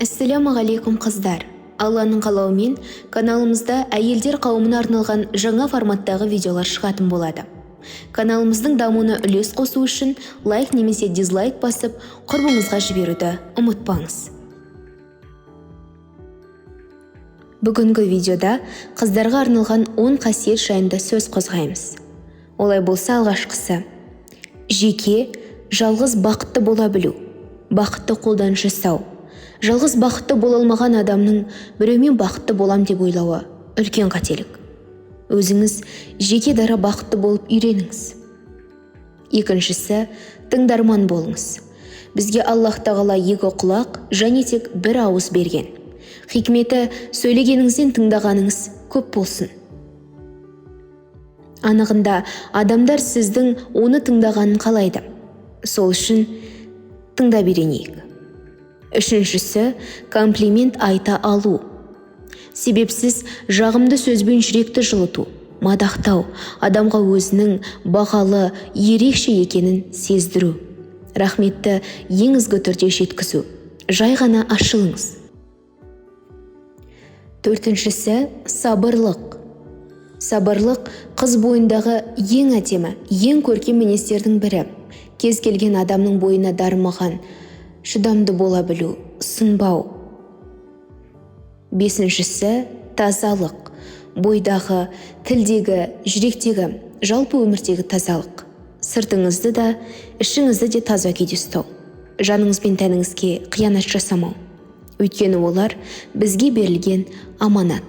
Ассалаумағалейкум, қыздар! Алланың қалауымен каналымызда әйелдер қауымына арналған жаңа форматтағы видеолар шығатын болады. Каналымыздың дамуына үлес қосу үшін лайк немесе дизлайк басып, құрбыңызға жіберуді ұмытпаңыз. Бүгінгі видеода қыздарға арналған 10 қасиет жайында сөз қозғаймыз. Олай болса, алғашқысы: жеке, жалғыз бақытты бола білу, бақытты қолдан жасау. Жалғыз бақытты бола алмаған адамның біреумен бақытты болам деп ойлауы үлкен қателік. Өзіңіз жеке дара бақытты болып үйреніңіз. Екіншісі: тыңдарман болыңыз. Бізге Аллах Тағала екі құлақ және тек бір ауыз берген. Хикметі: сөйлегеніңізден тыңдағаныңыз көп болсын. Анығында, адамдар сіздің оны тыңдағанын қалайды. Сол үшін тыңдап үйренейік. Үшіншісі: комплимент айта алу. Себепсіз жағымды сөзбен жүректі жылыту, мадақтау, адамға өзінің бағалы, ерекше екенін сездіру. Рахметті ең ізгі түрде жеткізу. Жай ғана ашылыңыз. Төртіншісі: сабырлық. Сабырлық қыз бойындағы ең әдемі, ең көркем мінездердің бірі. Кез келген адамның бойына дарымаған шыдамды бола білу, сынбау. Бесіншісі: тазалық. Бойдағы, тілдегі, жүректегі, жалпы өмірдегі тазалық. Сыртыңызды да, ішіңізді де таза күйде ұстау. Жаныңыз бен тәніңізге қиянат жасамау. Өйткені олар бізге берілген аманат.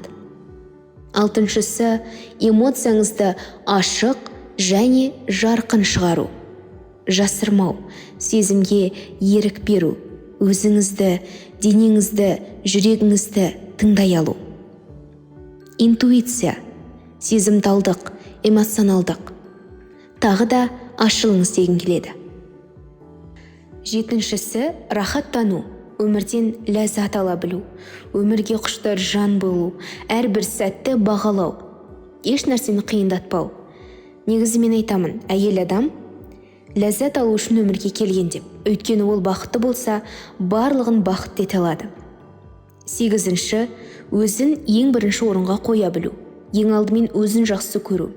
Алтыншысы: эмоцияңызды ашық және жарқын шығару. Жасырмау, сезімге ерік беру, өзіңізді, денеңізді, жүрегіңізді тыңдай алу. Интуиция, сезімталдық, эмоционалдық. Тағы да ашылыңыз дегім келеді. Жетіншісі: рахаттану, өмірден ләззат ала білу, өмірге құштар жан болу, әрбір сәтті бағалау, еш нәрсені қиындатпау. Негізі мен айтамын, әйел адам ләззат алу үшін өмірге келген деп. Өйткені ол бақытты болса, барлығын бақытты ете алады. Сегізінші: өзін ең бірінші орынға қоя білу, ең алдымен өзін жақсы көру.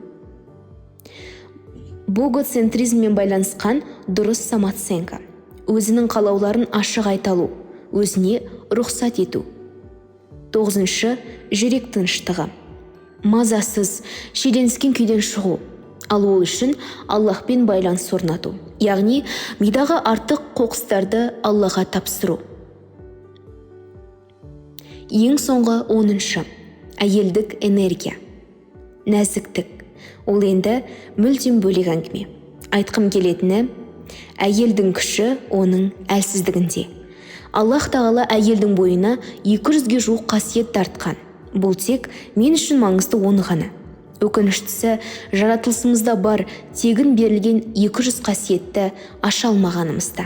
Богоцентризммен байланысқан дұрыс самооценка. Өзінің қалауларын ашық айта алу, өзіне рұқсат ету. Тоғызыншы: жүрек тыныштығы. Мазасыз, шиеленіскен күйден шығу. Ал ол үшін Аллахпен байланыс орнату. Яғни мидағы артық қоқыстарды Аллаға тапсыру. Ең соңғы 10-шы: әйелдік энергия. Нәзіктік. Ол енді мүлдем бөлек әңгіме. Айтқым келетіні, әйелдің күші оның әлсіздігінде. Аллах Тағала әйелдің бойына 200-ге жуық қасиет тартқан. Бұл тек мен үшін маңызды оны ғана. Өкініштісі, жаратылысымызда бар тегін берілген 200 қасиетті аша алмағанымызда.